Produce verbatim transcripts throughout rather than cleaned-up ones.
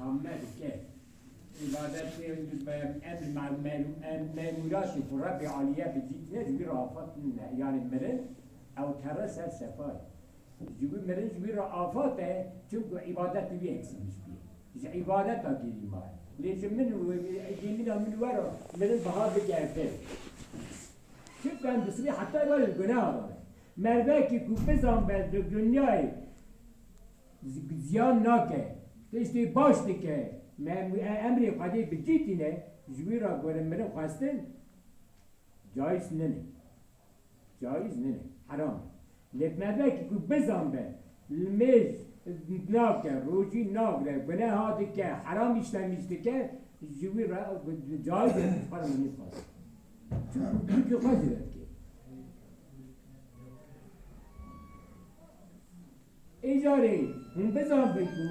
Amme dike. Îbadetê em, em, em, memûratê ku Rebbê Alî ye bi dîtine ji wî re afat ne. Yanî mirin, ew tere ser sefayê. Ji wî mirin ji wî re afat e, çimku îbadetê wî eksilmiş bûye. Ji îbadeta gerî maye. Lê ji min û cêmîna min were mirin biha bigerte. Çimku em bi sibê heta êvarê li guneha de ne. Mervekî ku bizanbe di dinyayê zi-, ziyan nake, tiştê baş dike, me, e, emrê Xwedê bi dî tîne, ji wî re gore mirin xwestin, caiz nine. Caiz nine, heram e. Lê mervekî ku bizanbe, limêj nake, rojî nagre, guneha dike, heram îşlenmiş dike, ji wî re caiz e, xwe re nîxwazin. Çimkî dûkê xwe zêde dike. Îcarê hûn bizanbin ku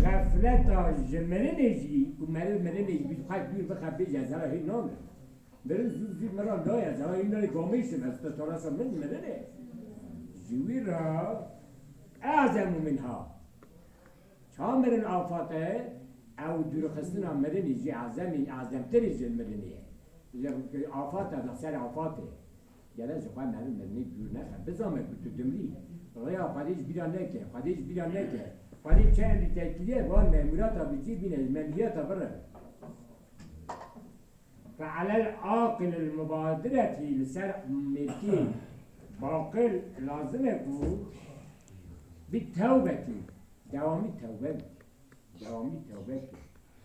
xefleta ji mirinê jî, ku meri-, mirinê jî bi xwe dûr bixe, bêje ez hela hê namirim. Mirin zû zû min re nayê, ez hela hê nayê gamêşim, ez te tarasa min mirinê. Ji wî re ezemu minha. Ça mirin afat e, ew dûrxistina mirinê jî ezemî, ezemtirî ji mirinê ye. Li afat e, li ser afat e. Gere ji xwe meriv mirinê dûr nexe. Bizanbe ku tu dimrî. Rêya Xwedê ji bîra neke. Xwedê ji bîra neke. Xwedê çi emrî te kiriye, van memûrata bi cî bîne, ji menhiyata bire. Fe alel aqil el mubadireti, li ser mêrkê baqil lazim e ku bi tewbetî, dewamî tewbe bike. Dewamî tewbe bike.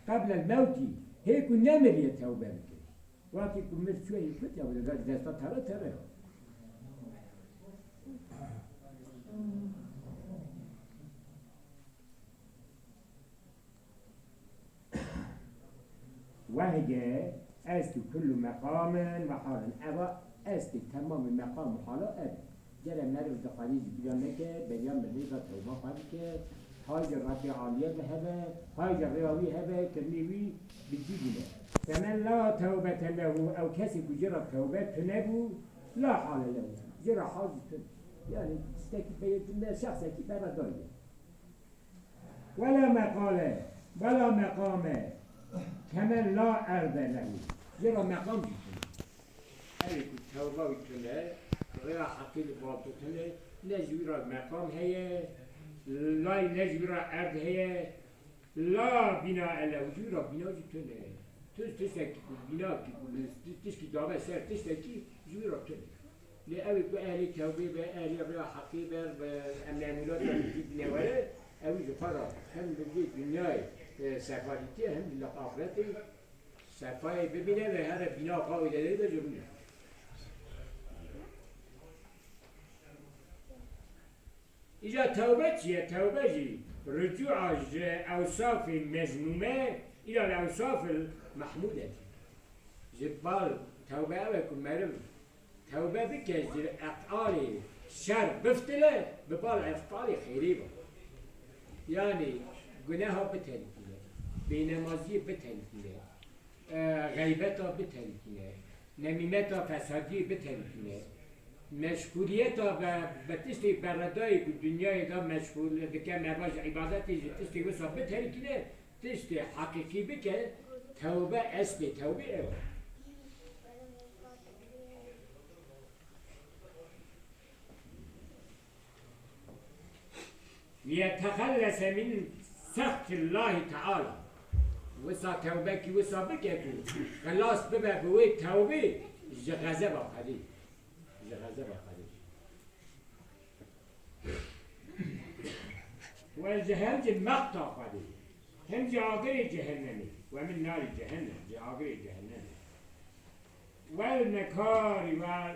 Qeblel mewtî, hê ku nemiriye tewbe bike. Wextê ku mir çûye, hê ku tewbe bike, desta teve teve. Wehge estû kullu meqamin ve halin. Eva estê temamê meqam û hala ev e. Gere meriv di Xwedê ji bîra neke, beriya mirinê de tewba xwe bike, hay ji Rebbê Aliyê ve hebe, hay ji rêya wî hebe, kirinê wî bi cî bîne. Femen la tewbete lehu, ew kesê ku jê re tewbe tune bû, la hale lehu, jê re hal jî tune. Yani tiştekî bê-, me şexsekî bere daye. Wela meqale, wela meqame, kemen la erde lehu. Jê re meqam jî tune. Ew ê ku tewba wî tune, rêya heqî li bal tune, ne ji wî re meqam heye, lay ne ji wî re erd heye, la bîna ele, ji wî re bîna jî tune. Tu tiştekî ku bîna kî ku li tişkî dabe ser tiştekî ji wî re tune. Lê ew ê ku ehlê tewbê be, ehlê rêya heqê be, be, em memûrata jî binêwere, ew ji xwe re hem li vê dinyayê, e, sefarîtiyê hem li axretê sefayê bibîne ve here bîna xwe wê derê de ji rûnê. Îca tewbe çi ye? Tewbe jî ricûa ji ewsafê mezmûme îla li ewsafil mehmûde tê. Ji bal tewbe ew e ku meriv tewbe bike, ji efalê şer biftile, bi bal efalê xêrê bibe. Yanî guneha biterikîne, bênemaziyê biterikîne, e, xeybeta biterikîne, nemîmeta fesadiyê biterikîne, meşxûliyeta bi, bi tiştê beredayê ku dinyayê de meşxûl dike, merva ji îbadetê, ji tiştê wisa biterikîne, tiştê heqîqî bike, tewbe, eslê tewbê ew e. Liyetexellese min sextillahi teala. Wisa tewbekî wisa bike ku xilas bibe bi wê tewbê ji xezeba Xwedê. Ji xezeba Xwedê. We ji hem ji mexta Xwedê, hem ji agirê cehennemê, we min narî cehennem, ji agirê cehennemê. Wel nekarî, wel